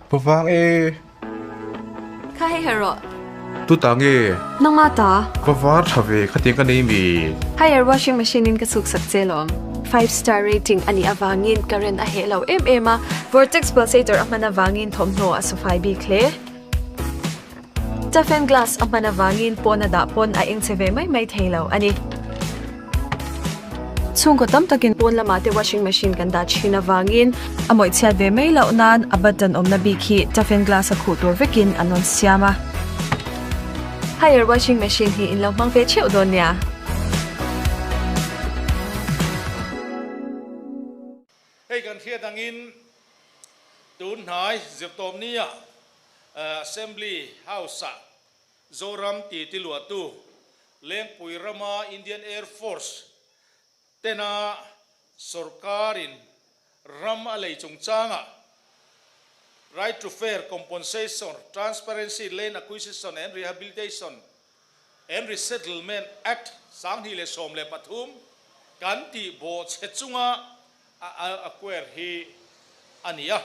Pavang e. Kha hei ha rawh. Tu ta nge? Nangma ta. Va var tha ve khatiang ka nei mi. Haier washing machine in ka chhuk sak che lawm. Five star rating a nih avangin current a heh lo em em a, vortex pulsator a hman avangin thawmhnaw a sufai bik hle. Toughen glass a hman avangin pawn a dah pawn a eng che ve mai mai thei lo a ni. Chhungkaw tam takin pawn lamah te washing machine kan dah thin avangin a mawih chhiat ve mai loh nan a button awmna bik hi toughen glass a khuh tur vekin an rawn siam a. Haier washing machine hi in lo hmang ve theuh dawn nia. Hei kan hriat angin tun hnai zirtawmnia Assembly House-ah Zoram ti tiluahtu Lengpui rama Indian Air Force tena sorkarin ram a lei chungchangah Right to Fair Compensation, Transparency, Land Acquisition and Rehabilitation and Resettlement Act 2013 kan tih bawhchhe chunga a acquire hi a ni a.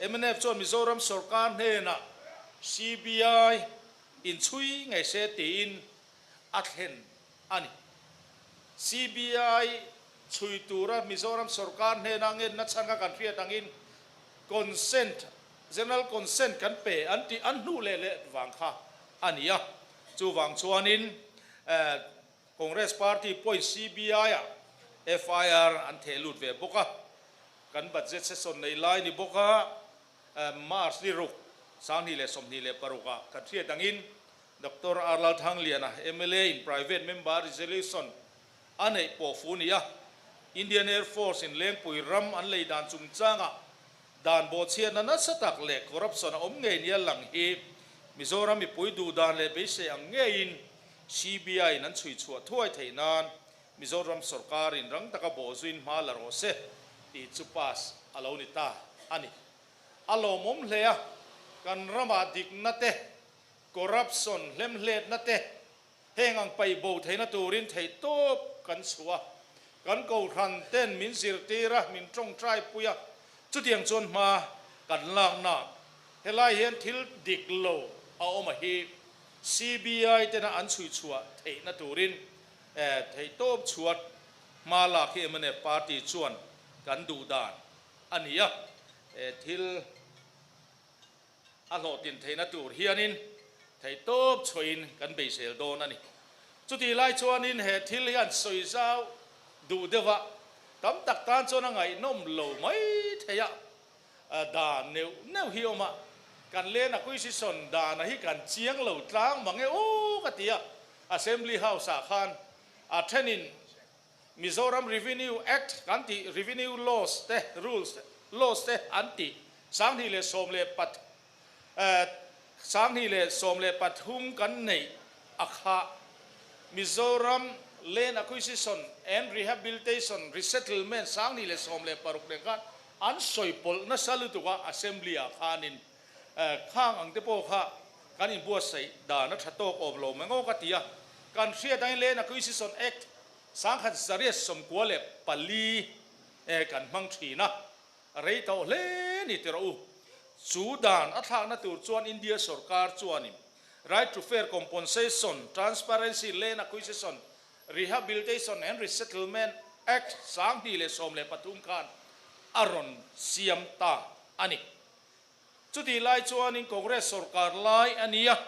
Mnf chuan Mizoram sorkar hnenah CBI inchhui ngei se tiin a thlen a ni. CBI chhui tura Mizoram sorkar hnena ngenna chhan kha kan hriat angin consent, general consent kan pe an tih an hnuh leh leh vang kha a ni a. Chuvang chuanin Congress party pawhin CBI-ah FIR an theh lut ve bawk a, kan budget session nei lai ni bawk a, March ni ruk, 2026 ah kan hriat angin Doctor R Lalthangliana, mla in private member resolution a neih pawh fu ni a, Indian Air Force in Lengpui ram an lei dan chungchangah dan bawhchhiatna nasa tak leh corruption a awm ngei nia lang hi Mizoram mipui duhdan leh beisei ang ngeiin CBI in an chhui chhuah thuai theih nan Mizoram sorkar in rang taka bawhzuin hma la rawh se tih chu pass a lo ni ta a ni. A lawmawm hle a, kan ramah dikna te, corruption hlemhletna te heng ang paih bo theihna turin theihtawp kan chhuah a, kan kohhran ten min zirtir a, min tawngtai pui a, chutiang chuan hma kan lakna helai hian thil dik lo a awm a hi. CBI tena an chhui chhuah theihna turin theihtawp chhuat hma lak hi mnf party chuan kan duh dan a ni a, thil a hlawhtlin theihna tur hianin theihtawp chhuahin kan beisel dawn a ni. Chutih lai chuanin he thil hi an sawi zau duh deuh a, tam tak tan chuan a ngaihnawm lo mai thei a, Dan neuh neuh hi awm a, kan Land Acquisition dana hi kan chiang lo tlang mang e aw ka ti a, Assembly House ah khan a thenin Mizoram Revenue Act kan tih Revenue Laws te Rules te Laws te an tih 2010 2013 kan neih a kha Mizoram Land Acquisition and Rehabilitation Resettlement 2016 nen khan an sawi pawlh nasa lutuk a, Assembly ah khanin khang ang te pawh kha kan inbuatsaih dan a tha tawk awm lo mai ngawk a ti a, kan hriat angin Land Acquisition Act 1994 kan hmang thin a. A rei tawh hle ni ti rawh u. Chu dan a thlakna tur chuan India sorkar chuanin Right to Fair Compensation, Transparency, Land Acquisition, Rehabilitation and Resettlement Act 2013 khan a rawn siam ta a ni. Chutih lai chuanin Congress sorkar lai a nia,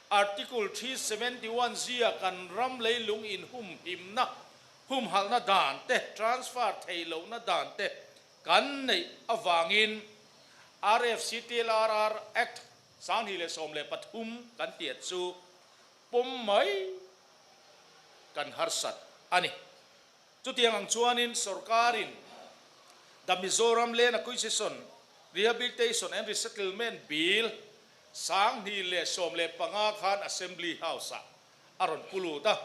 Article 371 zia kan ram leilung inhumhimna Humhalhna dan te, transfer theih lohna dan te kan neih avangin RFCTLRR Act 2013 kan tiat chu pawm mai kan harsat a ni. Chutiang ang chuanin sorkarin The Mizoram Land Acquisition, Rehabilitation and Resettlement Bill 2015 khan Assembly House-ah a rawn pu lut a.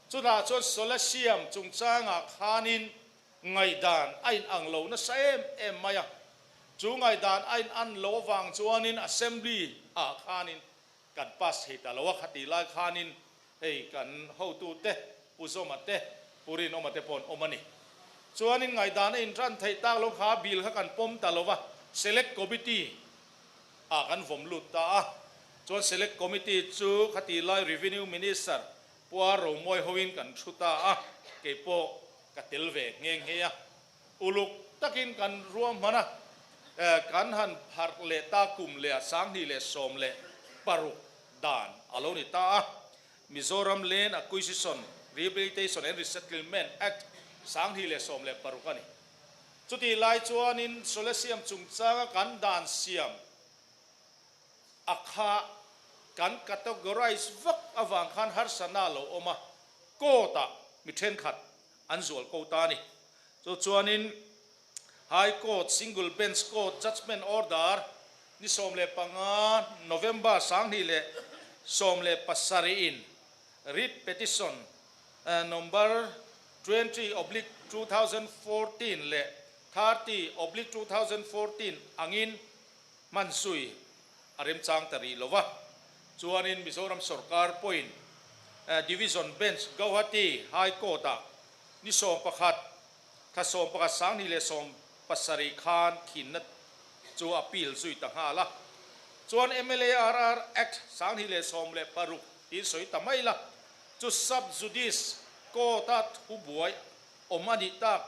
Chutah chuan Solasiam chungchangah khanin ngaihdan a inang lo nasa em em mai a. Chu ngaihdan a inan lo avang chuanin Assembly ah khanin kan pass thei ta lo a, khatih lai khanin hei kan hotute, Pu Zawma te, Pu Rinawma te pawh an awm a ni. Chuanin ngaihdan a inran theih tak lo kha bill kha kan pawm ta lo va, Select Committee. Ah kan vawm lut ta a. Chuan Select Committee chu khati lai Revenue Minister Pua Romawi hoin kan thu ta a, kei pawh ka tel ve nghe nghe a. Uluk takin kan ruahman a, kan han pharh leh ta kum leh a 2016 dan a lo ni ta a. Mizoram Land Acquisition, Rehabilitation and Resettlement Act 2016 a ni. Chutih lai chuanin Solesiam chungchanga kan dan siam a kha kan categorize vak avang khan harsatna a lo awm a, court-ah mi thenkhat an zual ko ta a ni. Chu chuanin High Court Single Bench Court Judgement Order ni 15 November 2017 in Writ Petition Number 20/2014 leh 30/2014 angin hman zui a remchang ta rih lo va. Chuanin Mizoram sorkar pawhin Division Bench Gauhati High Court-ah ni 11 thla 11 2017 khan thinna chu a pil zui ta nghal a. Chuan MLARR Act 2016 tiin sawi ta mai la, chu sub judice court-a thubuai awm a nih tak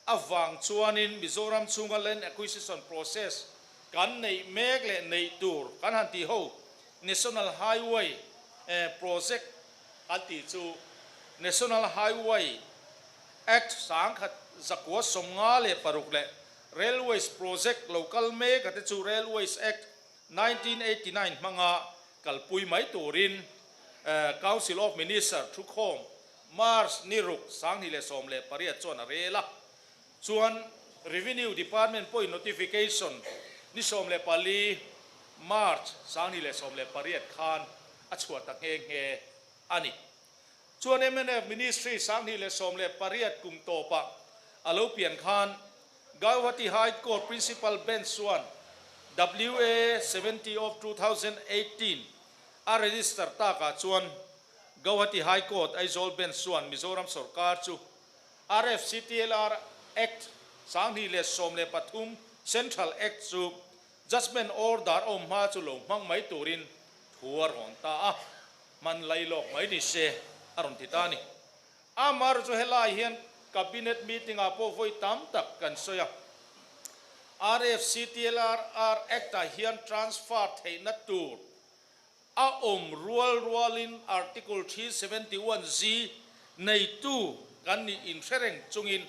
avang chuanin Mizoram chhunga land acquisition process kan neih mek leh neih tur kan han tih ho National Highway project kan tih chu National Highway Act 1956 leh Railways project lo kal mek a te chu Railways Act 1989 hmanga kalpui mai turin Council of Minister thukhawm March ni ruk 2018 chuan a rel a. Chuan Revenue Department pawhin notification ni 14 March 2018 khan a chhuah ta nghe nghe a ni. Chuan mnf Ministry 2018 kum tawpah a lo pian khan Gauhati High Court Principal Bench chuan WA 70 of 2018 a register takah chuan Gauhati High Court Aizawl Bench chuan Mizoram sorkar chu RFCTLR Act 2013 Central Act chu Judgement Order awm hma chu lo hmang mai turin thu a rawn ta a, hman lai lawk mai ni se a rawn ti ta a ni. Amar chu helai hian Cabinet meeting ah pawh vawi tam tak kan sawi a, RFCTLR Act ah hian transfer theihna tur a awm rual rualin Article 371 G neitu kan nih inhre reng chungin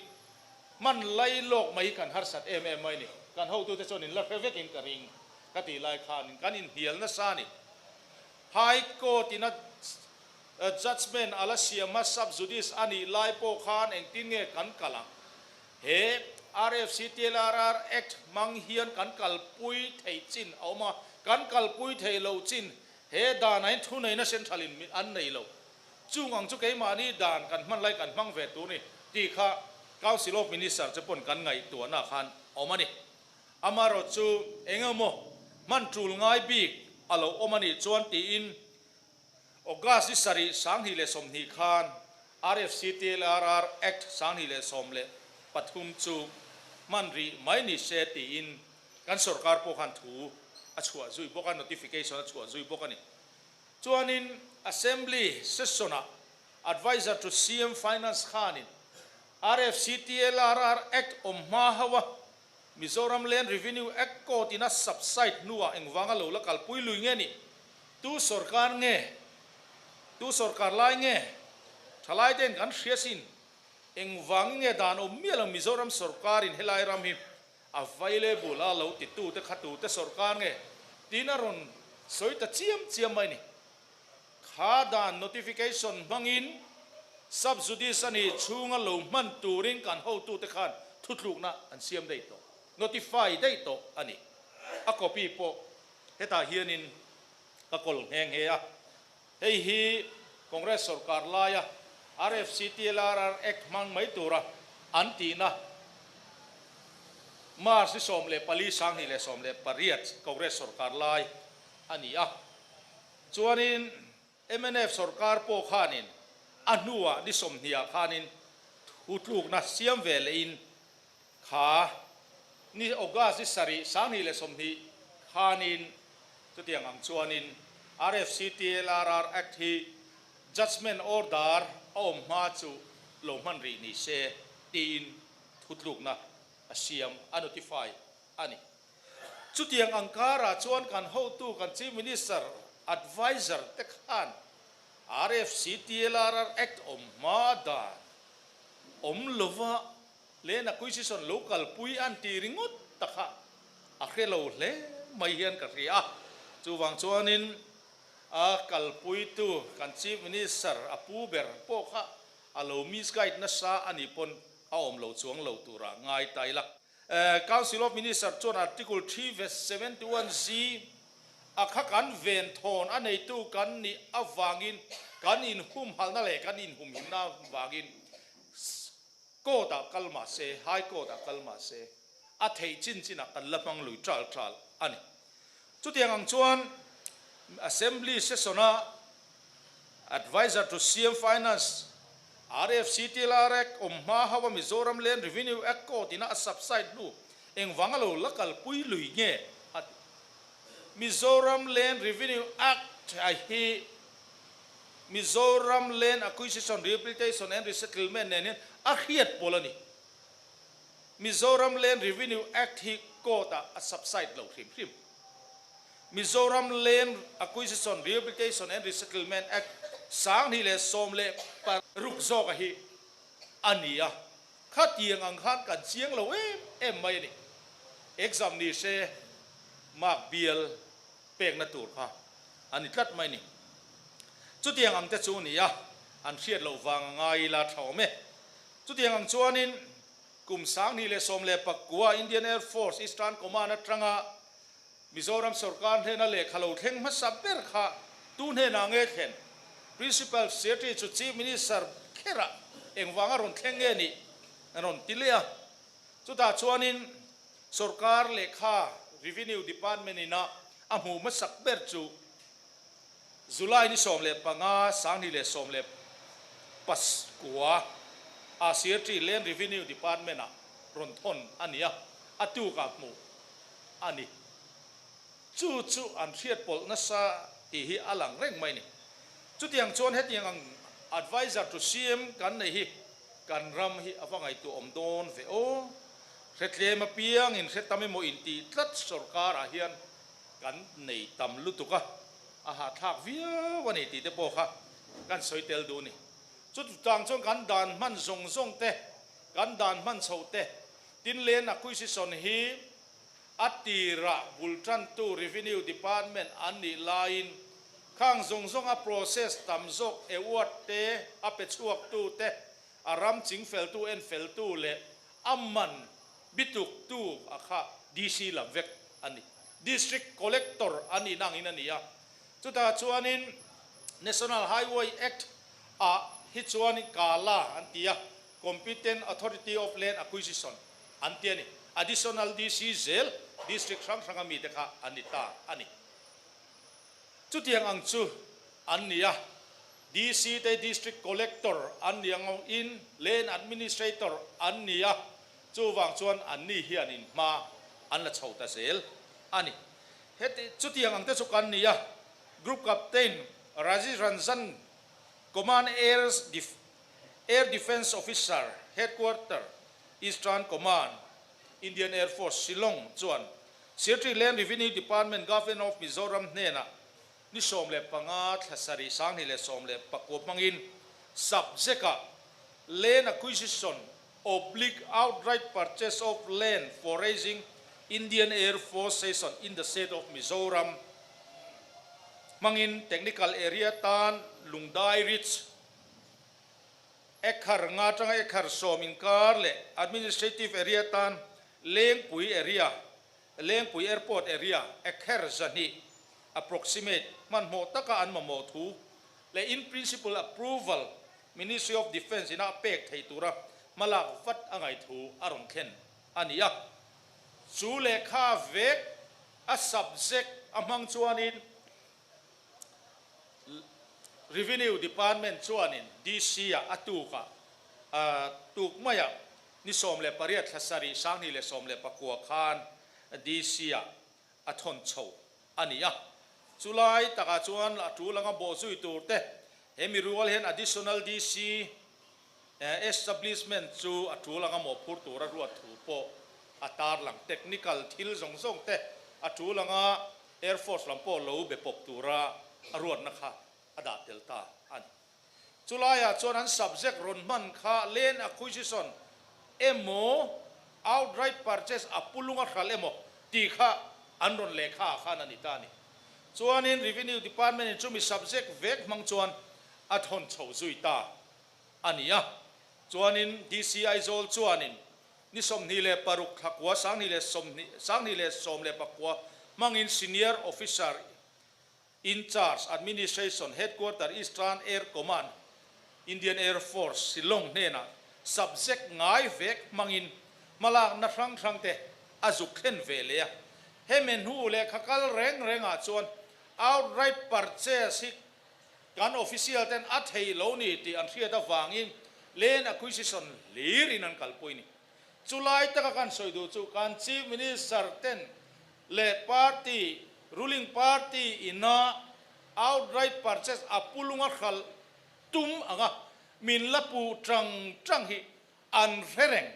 hman lai lawk mai hi kan harsat em em mai a ni. Kan hotute chuan in la hre vekin ka ring ka tih lai khanin kan inhnial nasa a ni. High Court in a Judgement a la siam a, sub judice a nih lai pawh khan engtin nge kan kal ang? He RFCTLRR Act hmang hian kan kalpui theih chin a awm a, kan kalpui theih loh chin he dan ain thuneihna central in an nei lo. Chung ang chu keimahni dan kan hman lai kan hmang ve tur ni tih kha Council of Minister che pawn kan ngaihtuahna khan a awm a ni. Amaherawhchu engemaw hman tul ngai bik a lo awm a nih chuan tiin August ni sarih 2020 khan RFCTLRR Act 2013 chu hman rih mai ni se tiin kan sorkar pawh khan thu a chhuah zui bawk a, notification a chhuah zui bawk a ni. Chuanin Assembly session-ah Adviser to CM Finance khanin RFCTLRR Act awm hma hauh a Mizoram Land Revenue Act Court in a subside hnuah engvanga lo la kalpui lui nge nih? Tu sorkar nge? Tu sorkar lai nge? Thalai ten kan hria sin. Engvangin nge dan awm miah lo Mizoram sorkarin helai ram hi available a lo titute kha tute sorkar nge? Tiin a rawn sawi ta chiam chiam mai ni. Kha dan notification hmangin sub judice a nih chhunga lo hman turin kan hotute khan thutlukna an siam daih tawh, notify daih tawh a ni. A copy pawh hetah hianin ka kawl nghe nghe a. Hei hi Congress sorkar laia RFCTLRR Act hmang mai tura an tihna March ni 14 2018 Congress sorkar lai a ni a. Chuanin mnf sorkar pawh khanin a hnuah ni sawmhniah khanin thutlukna siam ve lehin kha ni August ni sarih 2020. Khanin chutiang ang chuanin RFCTLRR Act hi Judgement Order a awm hma chu lo hman rih ni se tiin thutlukna a siam, a notify, a ni. Chutiang ang karah chuan kan hotu kan Chief Minister Adviser te khan RFCTLRR Act awm hma dan awm lova Land Acquisition lo kalpui an tih ringawt ta kha a hre lo hle mai hian ka hria a. Chuvang chuanin a kalpuitu kan Chief Minister a pu ber pawh kha a lo misguide nasa a nih pawn a awm lo chuang lo turah ngai ta ila. Council of Minister chuan Article 3 71 Z a kha kan ven thawn a neitu kan nih avangin kan inhumhalna leh kan inhumhimna avangin Court ah kal mah se, High Court ah kal mah se, a theih chin chinah kan la hmang lui ṭal ṭal a ni. Chutiang ang chuan Assembly Session a Adviser to CM Finance, RFCTLR Act awm hma ho a Mizoram Land Revenue Act Court ina a subside hnu engvanga lo la kalpui lui nge a ti. Mizoram Land Revenue Act a hi Mizoram Land Acquisition, Rehabilitation and Resettlement nen hian a hriat pawl a ni. Mizoram Land Revenue Act hi court ah a subside lo hrim hrim. Mizoram Land Acquisition, Rehabilitation and Resettlement Act 2016 zawka hi a ni a, khatiang ang khan kan chiang lo em em mai a ni. Exam ni se mark bial pekna tur kha a ni tlat mai ni. Chutiang ang te chu ni a, an hriat loh vang a ngai ila tha awm e. Chutiang ang chuanin kum 2019 Indian Air Force Eastern Command atanga Mizoram sorkar hnena lehkha lo thleng hmasa ber kha tu hnenah nge thlen? Principal Secretary chu Chief Minister kherah engvanga rawn thleng nge nih rawn ti leh a. Chutah chuanin sorkar lehkha Revenue Department ina a hmuh hmasak ber chu July ni 15, 2019 a Secretary Land Revenue Department ah rawn thawn a ni a, a tukah hmuh a ni. Chu chu an hriat pawlh nasa tih hi a lang reng mai a ni. Chutiang chuan hetiang ang Adviser to CM kan nei hi kan ram hi a va ngaihtuah awm dawn ve aw. Hretlem apiangin hre tam emaw intih tlat sorkar ah hian kan nei tam lutuk a, a hahthlak viau a ni tih te pawh kha kan sawi tel duh a ni. Chutang chuan kan dan hman zawng zawng te, kan dan hman chhoh te, tin Land Acquisition hi a tirah bul tantu Revenue Department an nih laiin khang zawng zawng a process tam zawk award te, a pe chhuaktu te, a ram chingfeltu enfeltu leh a man bituktu a kha DC lam vek a ni. District Collector a nihna angin a ni a. Chutah chuanin National Highway Act ah hi chuan CALA an ti a, Competent Authority of Land Acquisition an ti a ni. Additional DC zel District hrang hranga mite kha an ni ta a ni. Chutiang ang chu an ni a. DC te District Collector an ni ang in Land Administrator an ni a, chuvang chuan anni hian in hma an la chho ta zel a ni. Heti chutiang ang te chu kan ni a, Group Captain Rajiv Ranjan, Command Air Air Defence Officer, Headquarter, Eastern Command, Indian Air Force, Shillong chuan Secretary Land Revenue Department, Government of Mizoram hnenah Ni 15 thla sarih 2019 hmangin subject-ah Land Acquisition oblique Outright Purchase of Land for Raising Indian Air Force Station in the State of Mizoram hmangin Technical Area tan Lungdai Ridge Ekhar nga atanga Ekhar sawm inkar leh Administrative Area tan Lengpui Area Lengpui Airport area ekher 200 approximate hmanhmawh taka an mamawh thu leh in principle approval Ministry of Defence ina a pek theih tura hmalak vat a ngaih thu a rawn thlen a ni a. Chu lehkha vek a subject a hmang chuanin Revenue Department chuanin DC-ah a tukah tuk maiah ni 18 thla sarih 2019 khan DC-ah. a thawn chho a ni a. Chulai takah chuan a tul anga bawhzui tur te he mi rual hian Additional DC Establishment chu a tul anga mawhphur tura ruat thu pawh a tarlang. Technical thil zawng zawng te a tul anga Air Force lam pawh lo be pawp tura a ruatna kha a dah tel ta a ni. Chulaiah chuan an subject rawn hman kha land acquisition emaw outright purchase a pulunga hral emaw tih kha an rawn lehkha ah khan a ni ta a ni. Chuanin Revenue Department in chumi subject vek hmang chuan a thawn chho zui ta a ni a. Chuanin DC Aizawl chuanin ni 26 thlakua 2020 2019 hmangin Senior Officer In Charge, Administration, Headquarter, Eastern Air Command, Indian Air Force, Shillong hnenah subject ngai vek hmangin hmalakna hrang hrangte a zuk thlen ve leh a. Hemi hnu lehkha kal reng rengah chuan outright purchase hi kan official ten a thei lo ni tih an hriat avangin land acquisition hlirin an kalpui ni. Chulai taka kan sawi duh chu kan Chief Minister ten leh party, ruling party ina outright purchase a pulunga hral tum anga min la puh tang tang hi an hre reng,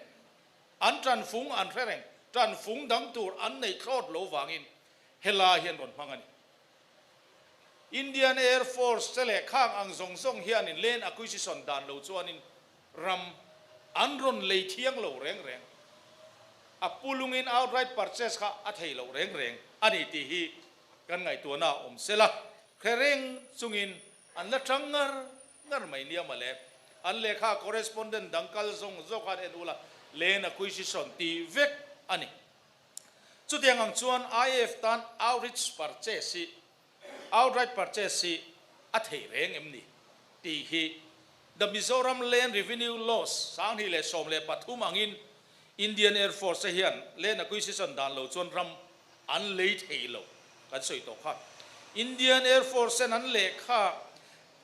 an tanfung an hre reng, tanfung dang tur an nei thlawt lo vangin helai hi an rawn hmang a ni. Indian Air Force te leh khang ang zawng zawng hianin land acquisition dan lo chuanin ram an rawn lei thiang lo reng reng. A pulungin outright purchase kha a thei lo reng reng a ni tih hi kan ngaihtuahna a awm sela, hre reng chungin an la tang ngar ngar mai nia mawle. An lehkha correspondent dang kal zawng zawk khan en ula land acquisition tih vek a ni. Chutiang ang chuan IAF tan outreach purchase hi Outright purchase hi a theih reng em ni? tih hi The Mizoram Land Revenue Laws 2013 angin Indian Air Force te hian land acquisition dan lo chuan ram an lei thei lo kan sawi tawh kha. Indian Air Force ten an lehkha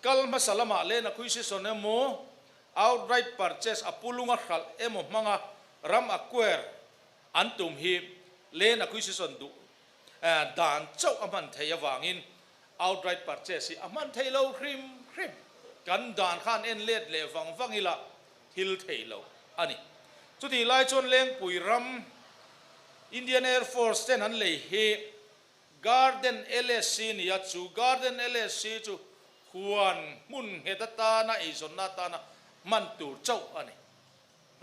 kal hmasa lamah land acquisition emaw outright purchase a pulunga hralh emaw hmanga ram acquire an tum hi land acquisition duh Dan chauh a hman theih avangin outright purchase hi a hman theih lo hrim hrim. Kan dan khan en let leh vang vang ila thil thei lo a ni. Chutih lai chuan Lengpui ram Indian Air Force ten an lei hi Garden LSC ni a, chu Garden LSC chu huan hmun nghet atana eizawnna atana hman tur chauh a ni.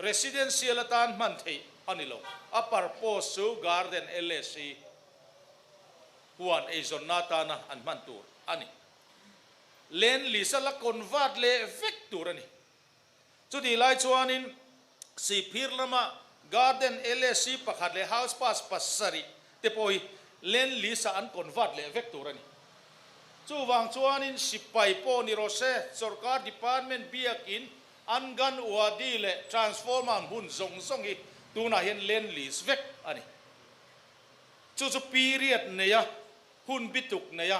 Residential atan hman theih a ni lo. A purpose chu garden LSC huan eizawnna atana an hman tur a ni. Land lease a la convert leh vek tur a ni. Chutih lai chuanin Sihphir lama garden LSC pakhat leh house pass pasarih te pawh hi land lease ah an convert leh vek tur a ni. Chuvang chuanin sipai pawh ni rawh se, sorkar department biakin Anganwadi leh Transformer hmun zawng zawng hi tunah hian land lease vek a ni. Chu chu period neia hun bituk neia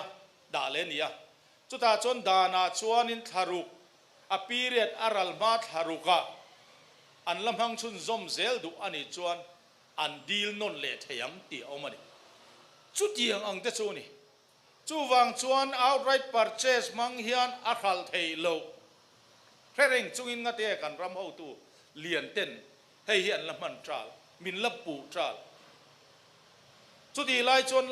dah leh a ni a. Chutah chuan danah chuanin thlaruk a period a ral hma thlarukah an la hmang chhunzawm zel duh a nih chuan an deal nawn leh thei ang tih a awm a ni. Chutiang ang te chu a ni. Chuvang chuan outright purchase hmang hian a hralh theih loh. Hre reng chungin ngate kan ram hotu lian ten hei hi an la hman ṭal, min la puh ṭal. Chutih lai chuan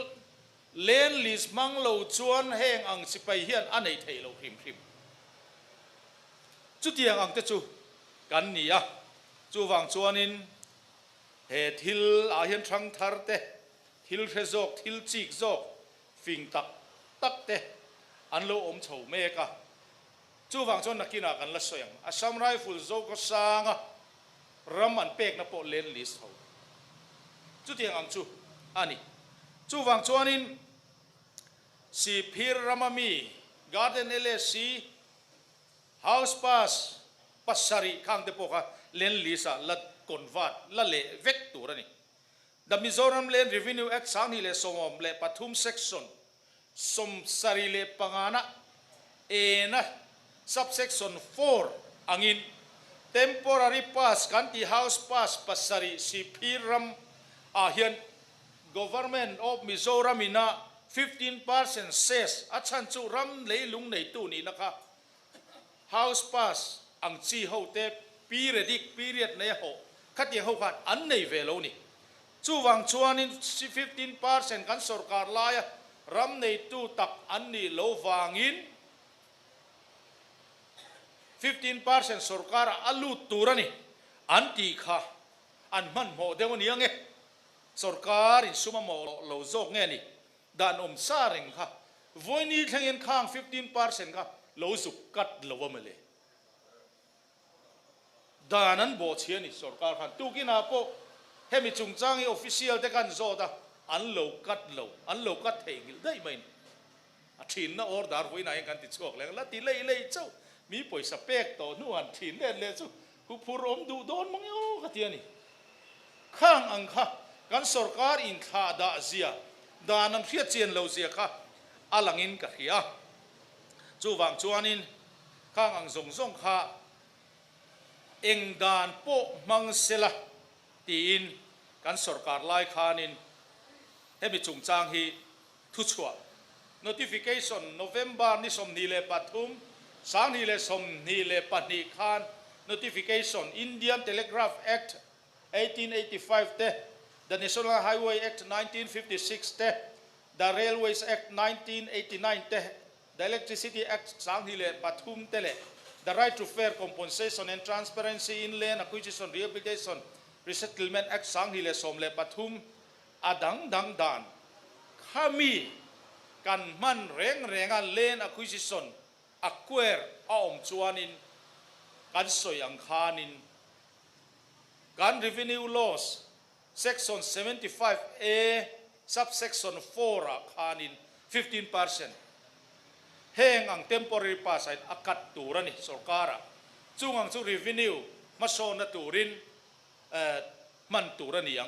land lease hmang lo chuan heng ang sipai hian a nei theih loh hrim hrim. Chutiang ang te chu kan ni a, chuvang chuanin he thil ah hian hrang thar te Thil hre zawk, thil chik zawk, fing tak tak te an lo awm chho mek a. Chuvang chuan nakinah kan la sawi ang. Assam Rifle Zoko sanga ram an pekna pawh land list ho. Chutiang ang chu a ni. Chuvang chuanin Sihphir rama mi Garden LSC House Pass pasarih khang te pawh kha land list ah la convert la leh vek tur a ni. The Mizoram Land Revenue Act 2013 Section 75 na ena Subsection 4 angin Temporary Pass kan tih House Pass pasarih Sihphir ram ah hian Government of Mizoram ina 15% cess a chhan chu ram leilung neitu nihna kha House pass ang chi ho te periodic period nei a hawh khatiang ho khan an nei ve lo ni. Chuvang chuanin 15% kan sorkar laia ram neitu tak an nih lo vangin 15% sorkarah a lut tur a ni an tih kha an hmanhmawh deuh a ni ang e. Sorkar insum a mawh lo zawk nge ni? Dan awm sa reng kha vawiini thlengin khang 15% kha lo zuk cut lo a mawle. Dan an bawhchhi a ni sorkar khan. Tukinah pawh hemi chungchang hi official te khan zawt a, an lo cut lo, an lo cut theihnghilh daih mai ni. A thinna order vawiinah hian kan ti chhuak leh ang, la ti lei lei chauh, mi pawisa pek tawh hnu han thin let leh chu huphur awm duh dawn mang e aw ka ti a ni. Khang ang kha kan sorkar inthlah dah zia, dan an hriat chian lo zia kha a langin ka hria. Chuvang chuanin khang ang zawng zawng kha eng dan pawh hmang sela tiin kan sorkar lai khanin hemi chungchang hi Thuchhuah, Notification, November ni 23, 2022 khan Notification, Indian Telegraph Act, 1885 te, The National Highway Act, 1956 te, The Railways Act, 1989 te, The Electricity Act, 2003 te leh The Right to Fair Compensation and Transparency in Land Acquisition Rehabilitation Resettlement Act, 2013 A dang dang dan kha mi kan hman reng renga land acquisition acquire a awm chuanin kan sawi ang khanin kan revenue laws section 75 A subsection 4 ah khanin 15% heng ang temporary pass ah in a cut tur a ni sorkar ah chung ang chu revenue hmasawnna turin hman tur a ni ang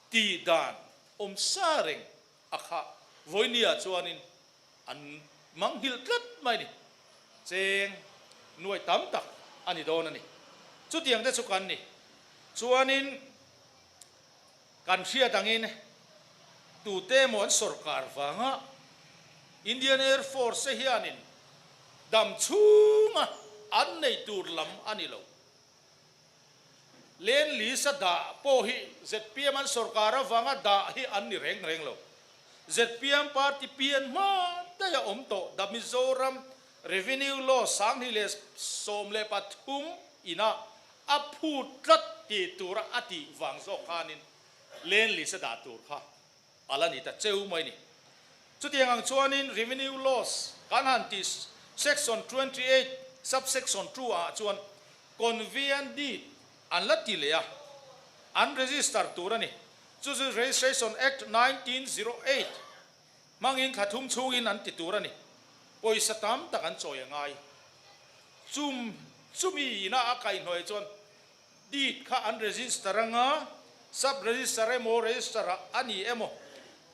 tih dan awm sa reng a khah vawinia chuanin an manghilh tlat mai a ni. Cheng nuai tam tak a ni dawn a ni. Chutiang te chu kan ni. Chuanin kan hriat angin tute emaw an sawrkar vanga Indian Air Force te hianin dam chhunga an neih tur lam a ni lo. Len list a dah pawh hi zpm an sorkar avanga dah hi an ni reng reng lo. Zpm party pian hma daih a awm tawh The Mizoram Revenue Law 2013 ina a phut tlat tih tura a tih vang zawk khanin len list a dah tur kha a la ni ta cheu mai ni. Chutiang ang chuanin Revenue Laws kan han tih Section 28 Subsection 2 ah chuan Conveyance Deed an la ti leh a, an register tur a ni. Chu chu Registration Act 1908 hmangin thla thum chhungin an ti tur a ni. Pawisa tam tak an chawi a ngai. Chum chumi ina a kaihhnawih chuan Deed kha an register anga, sub register emaw register ah a ni emaw,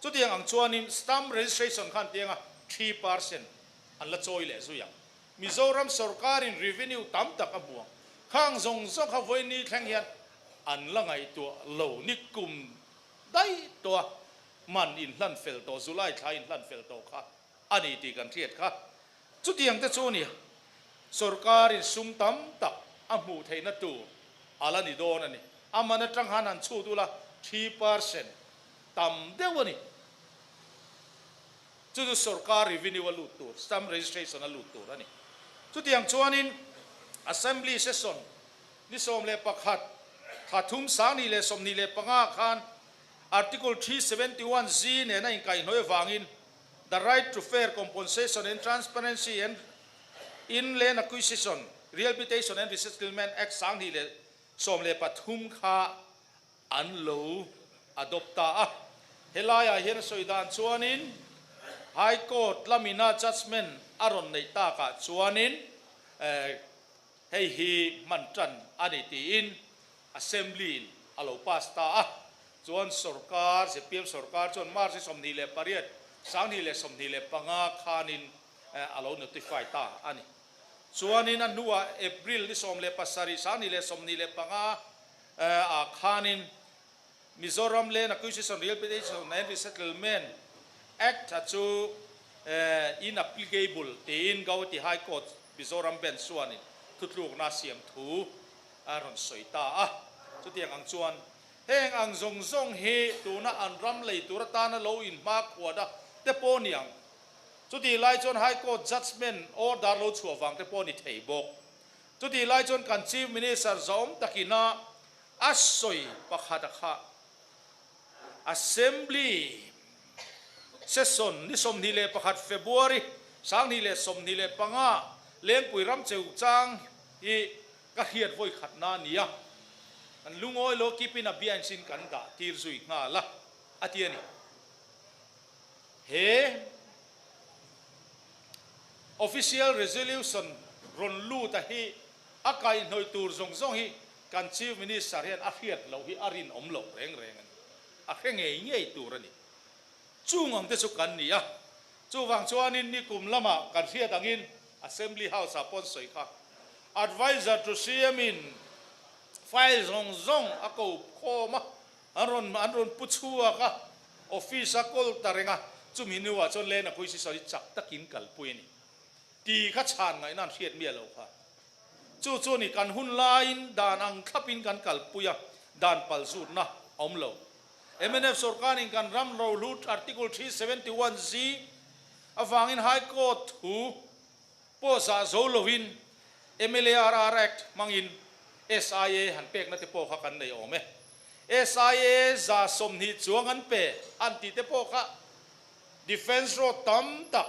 chutiang ang chuanin stamp registration khan tianga 3% an la chawi leh zui ang. Mizoram sorkarin revenue tam tak a hmu ang. Khang zawng zawng kha vawiin thleng hian an la ngaihtuah lo ni kum daih tawh a, man inhlan fel tawh, July thla inhlan fel tawh kha a ni tih kan hriat kha. Chutiang te chu a nia, sorkarin sum tam tak a hmuh theihna tur a la ni dawn a ni. A man atang han han chhut ula 3% tam deuh a ni. Chu chu sorkar revenue a lut tur, stamp registration a lut tur a ni. Chutiang chuanin Assembly session ni 11 thla thum 2025 khan Article 371 Z nena inkaihhnawih avangin The Right to Fair Compensation and Transparency and in Land Acquisition, Rehabilitation and Resettlement Act 2013 kha an lo adopt ta a. Helaiah hian a sawi dan chuanin High Court lamina judgement a rawn neih takah chuanin hei hi hman tan a ni tiin Assembly in a lo pass ta a, chuan sorkar, zpm sorkar chuan March 28, 2025 khanin a lo notify ta a ni. Chuanin a hnuah April ni 17, 2025 ah khanin Mizoram Land Acquisition Rehabilitation and Resettlement Act a chu inapplicable tiin Gauhati High Court Mizoram Bench chuanin thutlukna a siam thu a rawn sawi ta a. Chutiang ang chuan heng ang zawng zawng hi tuna an ram lei tur atana lo inhmakhuat a te pawh ni ang. Chutih lai chuan High Court judgement order lo chhuah vang te pawh ni thei bawk. Chutih lai chuan kan Chief Minister zawm takina a sawi pakhat a kha Assembly Session ni 21 February 2025 Lengpui ram cheu chang hi ka hriat vawi khatna a ni a, kan lungawi lo kipin a biainsin kan dah tir zui nghal a, a ti a ni. He Official Resolution rawn lut a hi a kaihhnawih tur zawng zawng hi kan Chief Minister hian a hriat loh hi a rinawm loh reng reng a ni. A hre ngei ngei tur a ni. Chung ang te chu kan ni a. Chuvang chuanin nikum lamah kan hriat angin Assembly House ah pawn sawi kha Adviser to CM in file zawng zawng a ko khawm a, An rawn an rawn pu chhuak a, office a call ta reng a, chumi hnuah chuan Lena Khuisi sawi chak takin kalpui a ni. Ti kha chhan ngaihna an hriat miah lo kha. Chu chu a ni, kan hun laiin dan ang thlapin kan kalpui a, dan palzutna a awm lo. Mnf sorkarin kan ram rohlut Article 371 Z avangin High Court thu pawh zah zo loin MLARR Act hmangin SIA han pekna te pawh kha kan nei awm e. SIA 120 chuang an pe an tih te pawh kha Defence Road tam tak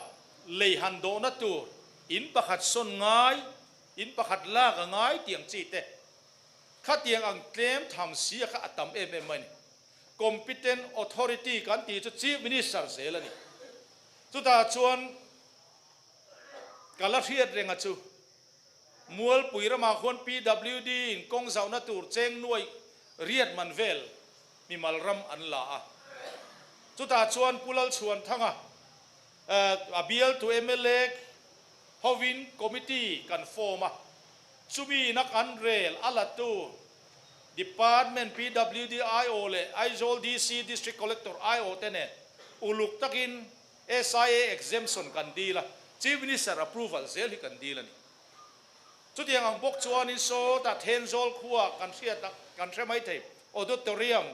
lei han dawhna tur in pakhat sawn ngai, in pakhat lak a ngai tih ang chi te khatiang ang tlem tham si a kha a tam em em mai a ni. Competent Authority kan tih chu Chief Minister zel a ni. Chutah chuan ka la hriat reng a chu. Mualpui ramah khuan PWD in kawng zauhna tur cheng nuai riat man vel mimal ram an la a. Chutah chuan Pu Lalchhuanthanga a bialtu mla hovin committee kan form a, chumi ina kan rel a latu Department PWD IO leh Aizawl DC District Collector IO te nen uluk takin SIA exemption kan dil a, Chief Minister approval zel hi kan dil a ni. Chutiang ang bawk chuanin sawtah Thenzawl khua kan hriat a, kan hre mai thei, Auditorium,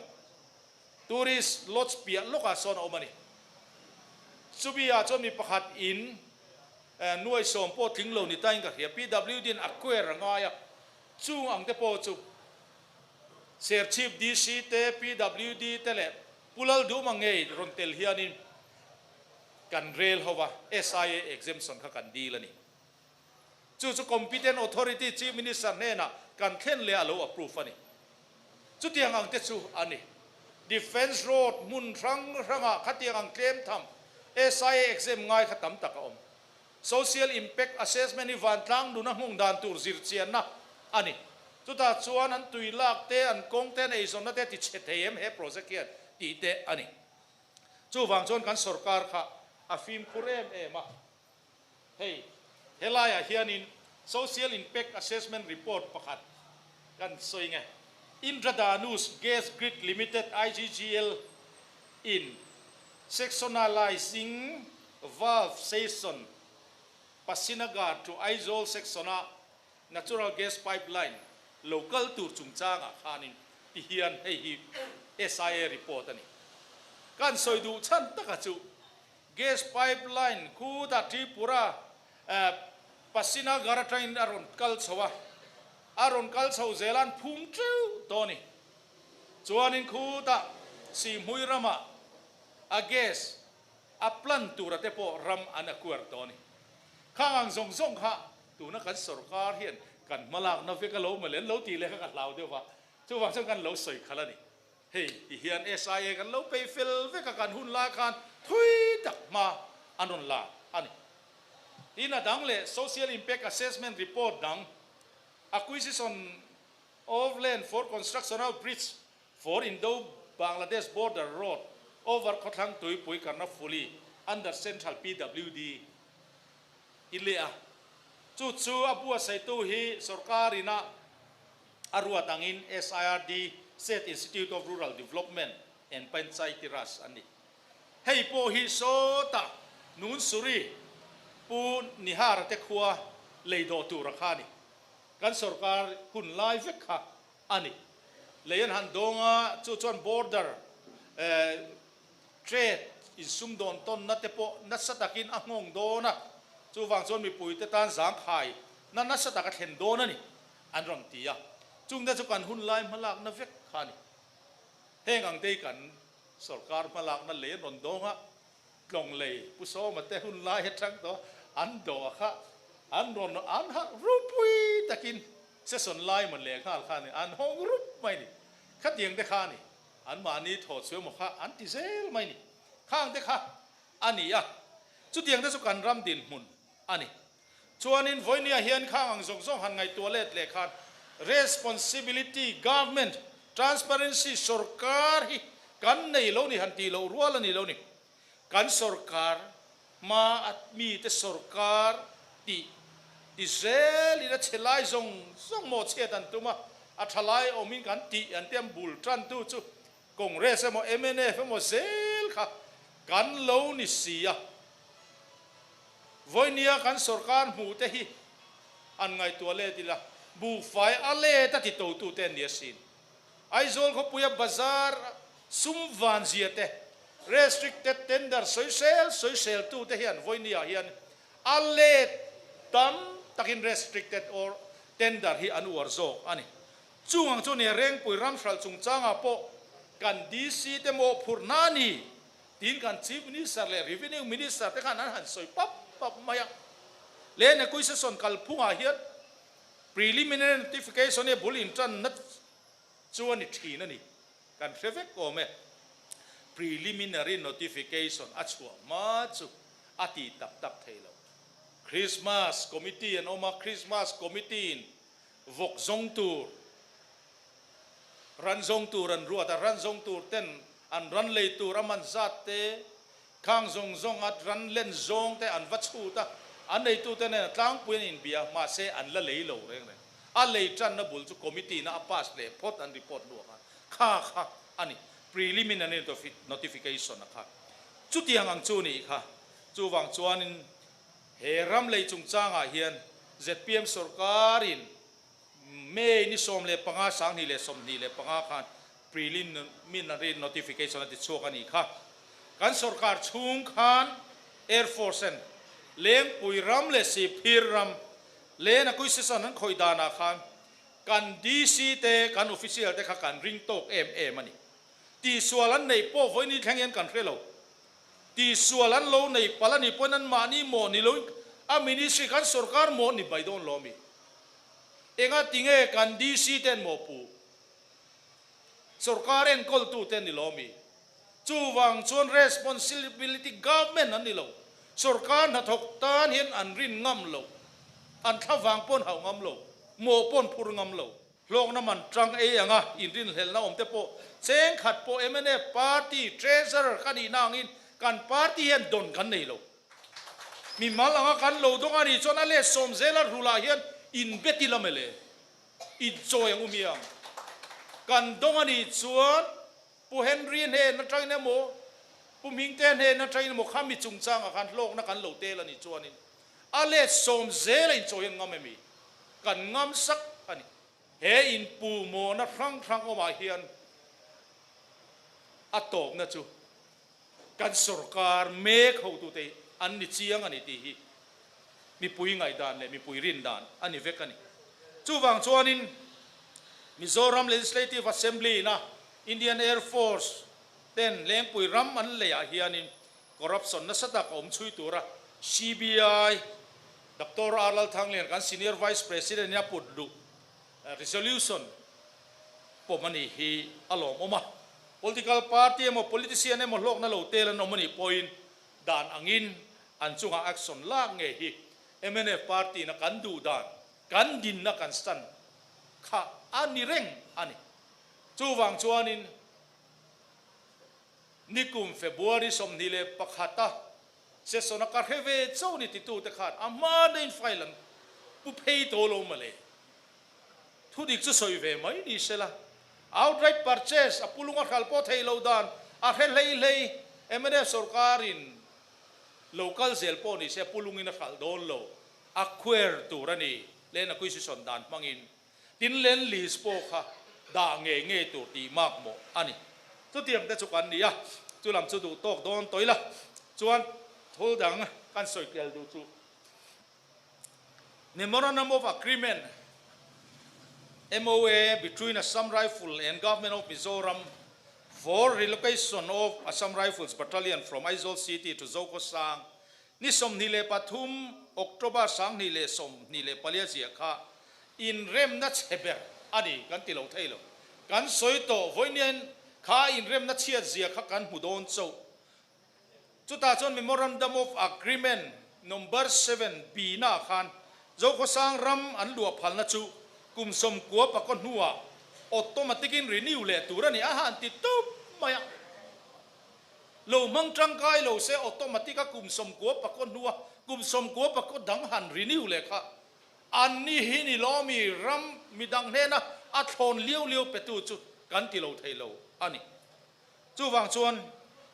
Tourist Lodge piah lawkah sawn a awm a ni. Chumi ah chuan mi pakhat in nuai sawm pawh tling lo ni tain ka hria, PWD in a quer a ngai a, chung ang te pawh chu Serchhip DC te, PWD te leh Pu Lalduma ngei rawn tel hianin kan rel ho va, SIA exemption kha kan dil a ni. Chu chu competent authority Chief Minister hnenah kan thlen leh a lo approve a ni. Chutiang ang te chu a ni. Defence road hmun hrang hrangah khatiang ang tlem tham SIA exempt ngai kha tam tak a awm. Social Impact Assessment hi vantlang nuna hmung dan tur zirchianna a ni. Chutah chuan an tui lak te, an kawng te, an eizawnna te a ti chhe thei em he project hian tih te a ni. Chuvang chuan kan sorkar kha a fimkhur em em a. Hei, helaiah hianin Social Impact Assessment Report pakhat kan sawi nge. Indradhanush Gas Grid Limited, IGGL, in Sectionalising Valve Station, Pasinagar to Aizawl section-a natural gas pipeline lo kal tur chungchangah khanin ti hian hei hi SIA report a ni. Kan sawi duh chhan taka chu gas pipeline khutah Tripura Pasinagar atangin a rawn kal chho a, a rawn kal chho zel a an phum teuh tawh a ni. Chuanin khutah Sihhmui ramah a gas a plan tura te pawh ram an acquire tawh a ni. Khang ang zawng zawng kha tuna kan sorkar hian kan hmalakna vek a lo mawle an lo tih leh kha ka hlau deuh va, chuvang chuan kan lo sawi khalh a ni. Hei ti hian SIA kan lo pei fel vek a, kan hun lai khan thui tak hma an rawn la a ni. Tin a dang leh Social Impact Assessment Report dang Acquisition of Land for Construction of Bridge For Indo-Bangladesh Border Road over Khawthlang Tuipui Karnaphuli under Central PWD i leh a, chu chu a buatsaihtu hi sorkar ina a ruat angin SIRD State Institute of Rural Development and Panchayati Raj an ni. Hei pawh hi sawtah Nunsuri Pu Nihara te khua lei dawh tur a kha a ni. Kan sorkar hun lai vek kha a ni. Lei an han dawng a, chu chuan border trade insumdawn tawnna te pawh nasa takin a nghawng dawn a, chuvang chuan mipuite tan zangkhai na nasa tak a thlen dawn a ni, an rawn ti a. Chungte chu kan hun lai hmalakna vek kha a ni. Heng ang te hi kan sorkar hmalakna lei an rawn dawng a, Tlawng lei Pu Sawma te hun lai atang tawh an dawh kha an rawn an harh rupui takin session lai mawn leh nghal kha a ni, an hawng rup mai a ni. Khatiang te kha a ni, an mahni thaw chu emaw kha an ti zel mai a ni. Khang te kha a ni a, chutiang te chu kan ram dinhmun a ni. Chuanin vawinia hian khang ang zawng zawng han ngaihtuah let leh khan responsibility government, transparency sorkar hi kan nei lo ni han tih loh rual a ni lo ni. Kan sorkar hma a mite sorkar tih ti zelin a chhe lai zawng zawng maw chhiat an tum a, a tha lai awmin kan tih an tia bul tantu chu Congress emaw mnf emaw zel kha kan lo ni si a. Vawinia kan sorkar hmuh te hi an ngaihtuah let ila, buhfai a let a ti totute an ni asin. Aizawl khawpuia bazar sum van zia te, restricted tender sawisel sawisel tute hian vawinia hian a let tam takin restricted or tender hi an uar zawk a ni. Chung ang chu nia Rengpui ram hralh chungchangah pawh kan DC te mawhphurhna a ni. Tin kan Chief Minister leh Revenue Minister te khan an han sawi pap pap mai a. Land Acquisition kalphungah hian Preliminary Notification hi bul intanna chu a ni thin a ni. Kan hre vek awm e. Preliminary Notification a chhuah hma chu a ti tak tak thei lo. Christmas Committee an awm a, Christmas Committee in vawk zawng tur, Ran zawng tur an ruat a, ran zawng tur ten an ran lei tur a man zat te, khang zawng zawng a ran len zawng te an va chhut a, an neitute nen a tlangpui an inbia, mahse an la lei lo reng reng. A lei tanna bul chu committee na a pass leh phawt an report luak a, kha kha a ni, preliminary notification a kha. Chutiang ang chu nih kha. Chuvang chuanin he ram lei chungchangah hian zpm sorkarin May ni 15, 2025 khan preliminary notification a ti chhuak a nih kha. Kan sorkar chhung khan Air Force en Lengpui ram leh Sihphir ram land acquisition an khawih danah khan kan DC te, kan official te kha kan ring tawk em em a ni. Tihsual an neih pawh vawiin thleng hian kan hre lo. Tihsual an lo neih palh a nih pawhin anmahni mawh ni loin a ministry kan sorkar mawh ni mai dawn lo a mi. Enga tinge kan DC ten maw pu? Sorkar enkawltu te ni lo mi? Chuvang chuan responsibility government an ni lo. Sorkar hnathawk tan hian an rin ngam lo. An thlavang pawn hauh ngam lo. Mawh pawn phur ngam lo. Hlawkna man tang ei anga inrinhlelhna awm te pawh cheng khat pawh mnf party treasurer ka nihna angin kan party hian dawn kan nei lo. Mi mal anga kan lo dawng a nih chuan a let sawm zela rulah hian in be ti lam e le, in chawi ang u miang. Kan dawng a nih chuan Pu Henry hnen atangin emaw, Pu Hmingte hnen atangin emaw kha mi chungchangah khan hlawkna kan lo tel a nih chuanin a let sawm zela in chawi an ngam emi? Kan ngam sak a ni. He inpu mawhna hrang hrang awmah hian a tawpna chu Kan sorkar mek hotute hi an ni chiang a ni tih hi mipui ngaihdan leh mipui rin dan a ni vek a ni. Chuvang chuanin Mizoram Legislative Assembly ina Indian Air Force ten Lengpui ram an leiah hianin corruption nasa tak a awm chhui tura CBI Doctor R Lalthanglian kan Senior Vice President in a put luh resolution pawm a nih hi a lawmawm a. Political party emaw politician emaw hlawkna lo tel an awm a nih pawhin dan angin an chungah action lak ngei hi mnf party na kan duh dan, kan dinna kan stand kha a ni reng a ni. Chuvang chuanin nikum February 21 a session a ka hre ve cho ni titute khan a hma dain file an pu phei tawh lo mawle. Thudik chu sawi ve mai ni sela. Outright purchase a pulung a hral pawh theih loh dan a hre hlei hlei. Mnf sorkarin lo kal zel pawh ni se pulungin a hral dawn lo. Acquire tur a ni. Land acquisition dan hmangin tin land lease pawh kha dah ngei ngei tur tih mak mawh a ni. Chutiang te chu kan ni a, chu lam chu duh tawk dawn tawih la. Chuan thul dang kan sawi tel duh chu Memorandum of Agreement, MOA, between Assam Rifle and Government of Mizoram for relocation of Assam Rifles Battalion from Aizawl City to Zokhawsang ni 23 October 2024 ziah kha inremna chhe ber a ni kan ti lo thei lo. Kan sawi tawh vawiin kha inremna chhiat zia kha kan hmu dawn chauh. Chutah chuan Memorandum of Agreement Number 7 bina khan Zokhawsang ram an luah phalna chu kum 90 pakaw hnuah automatic in renew leh tur a ni a han ti tup mai a. Lo hmang tangkai lo se automatic a kum 90 pakaw hnua kum 90 pakaw dang han renew leh kha an ni hi ni lawmi ram midang hnena a thlawn liau liau petu chu kan ti lo thei lo a ni. Chuvang chuan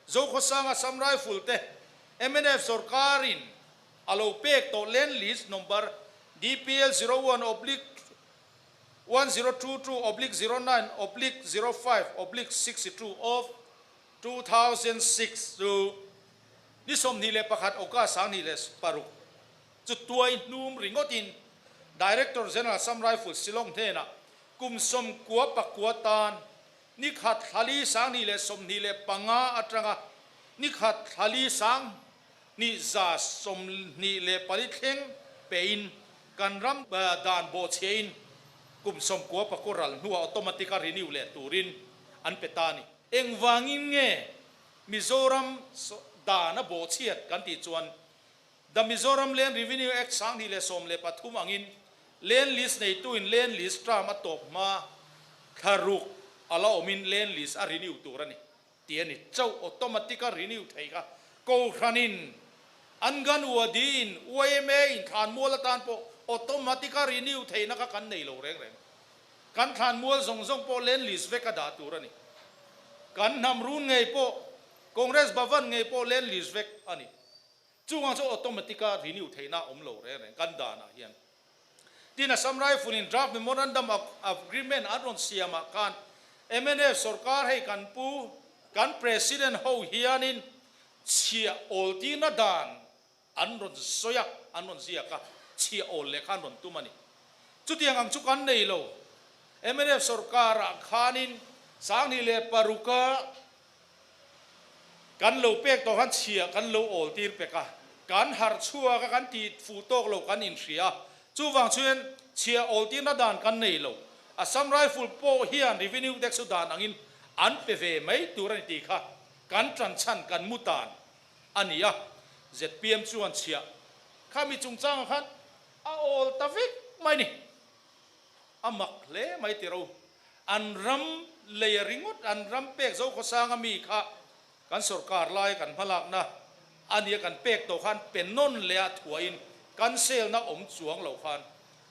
Zokhawsanga Assam Rifle te mnf sorkarin a lo pek tawh Land Lease Number DPL 01/1022/09/05/62 of 2006 chu ni 21 August 2006 chu tuai hnum ringawtin Director General Assam Rifle Shillong hnenah kum 99 tan Ni khat thlali 2025 atanga ni khat thlali 2124 thleng pein kan ram dan bawhchhiain kum 90 pakaw ral hnuah automatic a renew leh turin an pe ta a ni. Engvangin nge Mizoram dan a bawhchhiat kan tih chuan The Mizoram Land Revenue Act 2013 angin Land Lease neituin Land Lease term a tawp hma thla ruk a la awmin Land Lease a renew tur a ni tih a ni. Chauh automatic a renew thei kha Kohhranin Anganwadi in yma in thlanmual atan pawh automatic a renew theihna kha kan nei lo reng reng. Kan thlanmual zawng zawng pawh Land Lease vek a dah tur a ni. Kan hnam run ngei pawh Congress Bhavan ngei pawh Land Lease vek a ni. Chungah chu automatic a renew theihna a awm lo reng reng kan danah hian. Tin, Assam Rifle in draft memorandum of agreement an rawn siamah khan mnf sorkar hei kan pu, kan President ho hianin chhiah awl tirna dan an rawn sawi a, an rawn ziak a, chhiah awl leh kha an rawn tum a ni. Chutiang ang chu kan nei lo. Mnf sorkarah khanin 2006 a Kan lo pek tawh khan chhia kan lo awl tir pek a, kan harh chhuak a, kan tih fuh tawk lo kan inhria a, chuvang chuan chhia awl tirna dan kan nei lo. Assam Rifle pawh hian revenue tax chu dan angin an pe ve mai tur a ni tih kha kan tan chhan kan mu tan a ni a, zpm chuan chhia kha mi chungchangah khan a awl ta vek mai ni. A mak hle mai ti ro. An ram lei a ringawt, an ram pek zo khawsang a mi kha kan sorkar lai kan hmalakna a nia kan pek tawh khan pe nawn leh a thuahin kan sale na awm chuang lo khan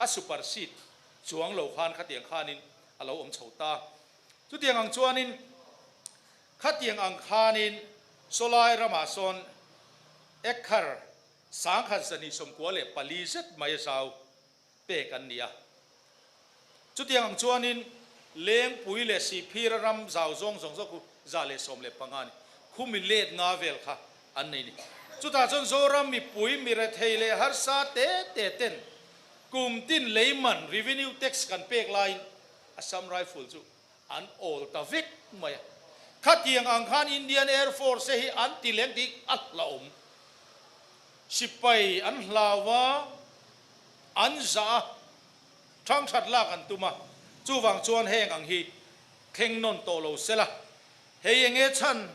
a supersede chuang lo khan khatiang khanin a lo awm chho ta. Chutiang ang chuanin khatiang ang khanin sawlai ramah sawn acre 1,294 zet mai a zau. pek an ni a. Chutiang ang chuanin Lengpui leh Sihphira ram zau zawng zawng zawk khu 115 a ni. Khumi let nga vel kha an nei ni. Chutah chuan Zoram mipui mirethei leh harsa te te ten kum tin leiman, revenue tax, kan pek laiin Assam Rifle chu an awl ta vek mai a. Khatiang ang khan Indian Air Force hi an ti leng tih a hlauhawm. Sipai an hlau a. An zah a, thangthat lak an tum a, chuvang chuan heng ang hi thleng nawn tawh lo sela. Hei enge chhan?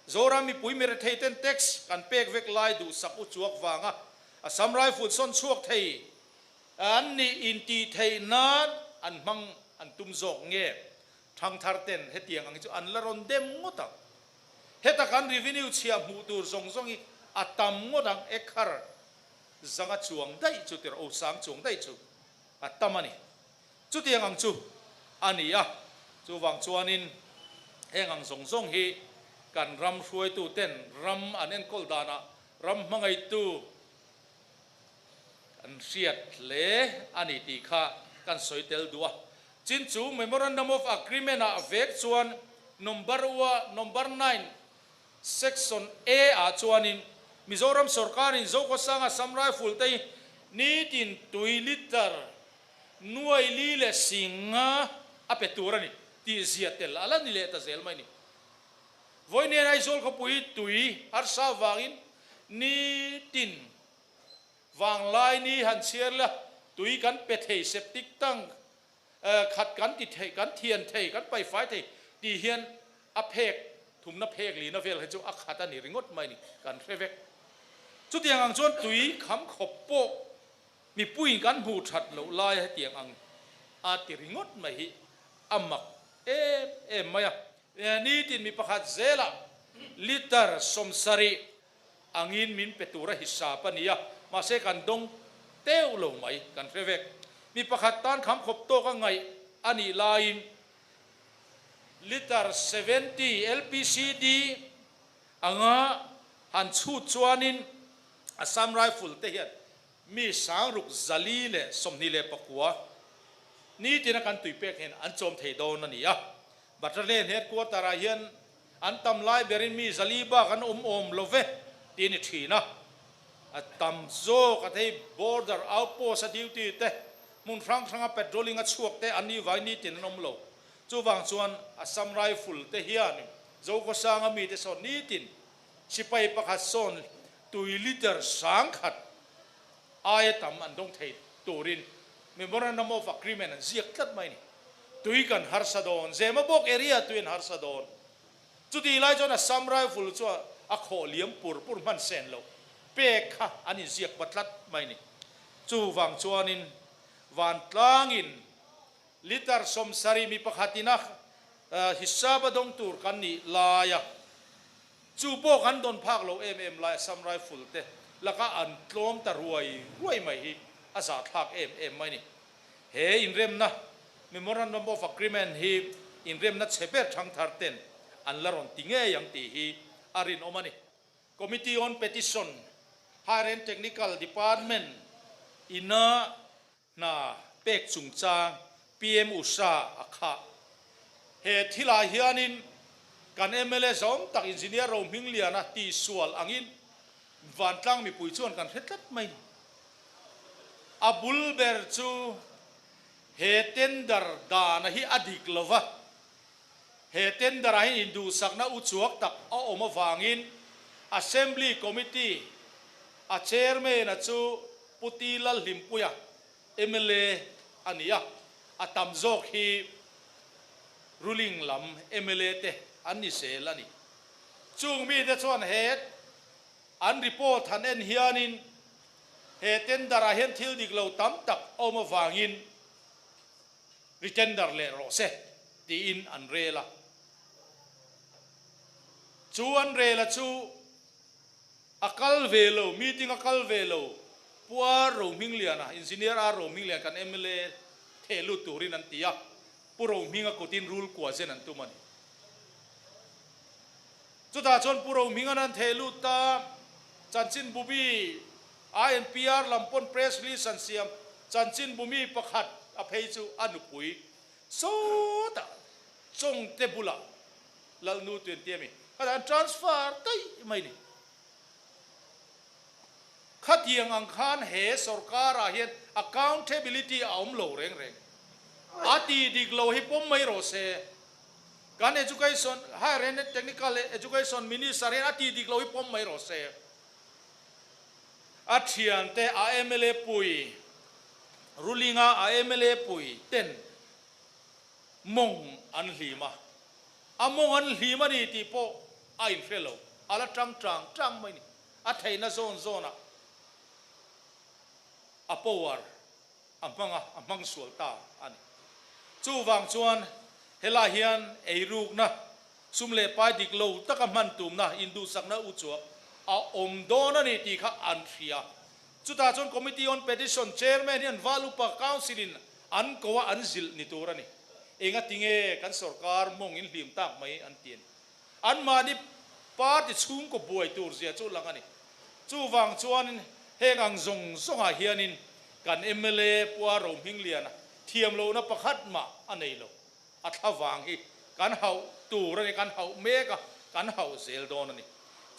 Zoram mipui mirethei ten tax kan pek vek lai duhsak u chuak vanga Assam Rifle sawn chhuak thei an nih intih theih nan an hmang an tum zawk nge? Thangthar ten hetiang ang hi chu an la rawn dem ngawt ang. Heta kan revenue chhiah hmuh tur zawng zawng hi a tam ngawt ang ekhar. Zanga chuang daih chu tirh o sang chuang daih chu a tam a ni. Chutiang ang chu a ni a. Chuvang chuanin heng ang zawng zawng hi kan ram hruaituten ram an enkawl danah ram hmangaihtu kan hriat hle a ni tih kha kan sawi tel duh a. Chin chu Memorandum of Agreement ah vek chuan number ua number nine section A ah chuanin Mizoram sawrkarin Zokhawsanga Assam Rifle te hi nitin tui litre nuai li leh singa a pe tur a ni tih zia tel a la ni leh ta zel mai a ni. Vawiin Aizawl khawpui tui harsa vangin nitin vanglai ni han chhiar la tui kan pe thei septic tank khat kan ti thei kan thian thei kan paifai thei tih hian a phek thumna phek lina vel hi chu a khat a ni ringawt mai a ni kan hre vek. Chutiang ang chuan tui kham khawp pawh Mipuiin kan hmuh that loh lai hetiang ang a ti ringawt mai hi a mak em em mai a. Nitin mi pakhat zelah litre 70 angin min pe tura hisap a ni a, mahse kan dawng teuh lo mai kan hre vek. Mi pakhat tan kham khawp tawk a ngaih a nih laiin litre 70 LPCD anga han chhut chuanin Assam Rifle te hian Mi 6429 nitina kan tui pek hian an chawm thei dawn a ni a. Battalion headquarter ah hian an tam lai berin mi 400 bak an awm awm lo ve tih a ni thin a. A tam zawk a thei border outpost a duty te hmun hrang hranga patrolling a chhuak te an nih vangin nitin an awm lo. Chuvang chuan Assam Rifle te hian Zokhawsanga mite sawn nitin Sipai pakhat sawn tui litre 1000 aia tam an dawng thei turin Memorandum of Agreement an ziak tlat mai a ni. Tui kan harsa dawn, Zemabawk area tui an harsa dawn. Chutih lai chuan Assam Rifle chu a khawh liam pur pur hman sen loh pek kha an inziak va tlat mai a ni. Chuvang chuanin vantlangin Litre 70 mi pakhatin a hisap a dawng tur kan nih lai a, chu pawh kan dawn phak lo em em lai Assam Rifle te laka an tlawm ta ruai ruai mai hi a zahthlak em em mai a ni. He inremna, Memorandum of Agreement, hi inremna chhe ber thangthar ten an la rawn ti ngei ang tih hi a rinawm a ni. Committee on Petition, Higher and Technical Department ina Hna pek chungchang PM Usha a khah. He thilah hianin kan mla zawm tak Engineer Rohmingliana tihsual angin vantlang mipui chuan kan hre tlat mai ni. A bul ber chu he tender dana hi a dik lo va, he tender ah hian induhsakna uchuak tak a awm avangin Assembly Committee a Chairman a chu Pu T. Lalhlimpuia, mla a ni a, a tam zawk hi ruling lam mla te an ni zel a ni. Chung mite chuan he an report han en hianin he tender ah hian thil dik lo tam tak a awm avangin retender leh rawh se tiin an rel a. Chu an rel a chu A kal ve lo, meeting a kal ve lo, Pu R. Rohmingliana, Engineer R. Rohmingliana kan mla theh lut turin an ti a, Pu Rohminga kutin rul kua zen an tum a ni. Chutah chuan Pu Rohminga'n an theh lut ta, chanchin bumi INPR lam pawn press release an siam, chanchin bumi pakhat a phei chu a nupui sawtah Chawngte bulah Lalnu tui an ti a mi? Khatah an transfer daih mai ni. Khatiang ang khan he sorkarah hian accountability a awm lo reng reng. A ti dik lo hi pawm mai rawh se. Kan education, higher and technical education minister hian a ti dik lo hi pawm mai rawh se. A thiante a mla pui, ruling a a mla pui ten mawng an hlim a, a mawng an hlim a ni tih pawh a inhre lo, a la tang tang tang mai a ni. A theihna zawn zawnah a power a hmang a, a hmang sual ta a ni. Chuvang chuan helai hian eirukna, sum leh pai dik lo taka hman tumna, induhsakna uchuak a awm dawn a ni tih kha an hria. Chutah chuan Committee on Petition Chairman hian Val Upa Council in an ko a an zilh ni tur a ni. Engatinge kan sorkar mawng in hlim tak mai an ti a ni. Anmahni party chhungkaw buai tur zia chu lang a ni. Chuvang chuanin heng ang zawng zawngah hianin kan mla Pua Rohmingliana thiam lohna pakhat mah a nei lo. A thla vang hi kan hauh tur a ni, kan hauh mek a, kan hauh zel dawn a ni.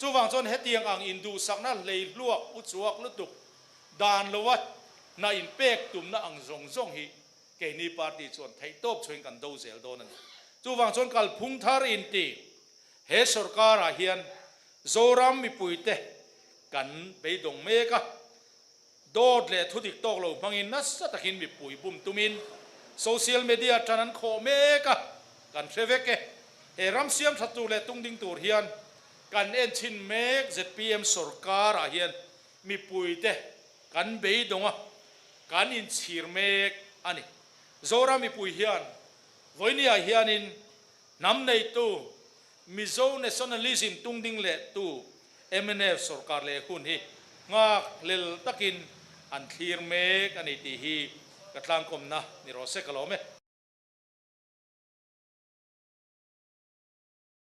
Chuvang chuan hetiang ang induhsakna hleihluak uchuak lutuk dan loa hna inpek tumna ang zawng zawng hi keini party chuan theihtawp chhuain kan do zel dawn a ni. Chuvang chuan kalphung thar inti he sorkarah hian Zoram mipuite kan beidawng mek a, dawt leh thudik tawk lo hmangin nasa takin mipui bum tumin social media tan an khawh mek a, kan hre vek e. He ram siam that tur leh tung ding tur hian kan en chhin mek zpm sorkarah hian mipuite kan beidawng a, kan inchhir mek a ni. Zoram mipui hian vawinia hianin hnam neitu Mizo Nationalism tungding leh tu mnf sorkar leh hun hi nghak hlel takin an thlir mek a ni tih hi ka tlangkawmna ni rawh se ka lawm e.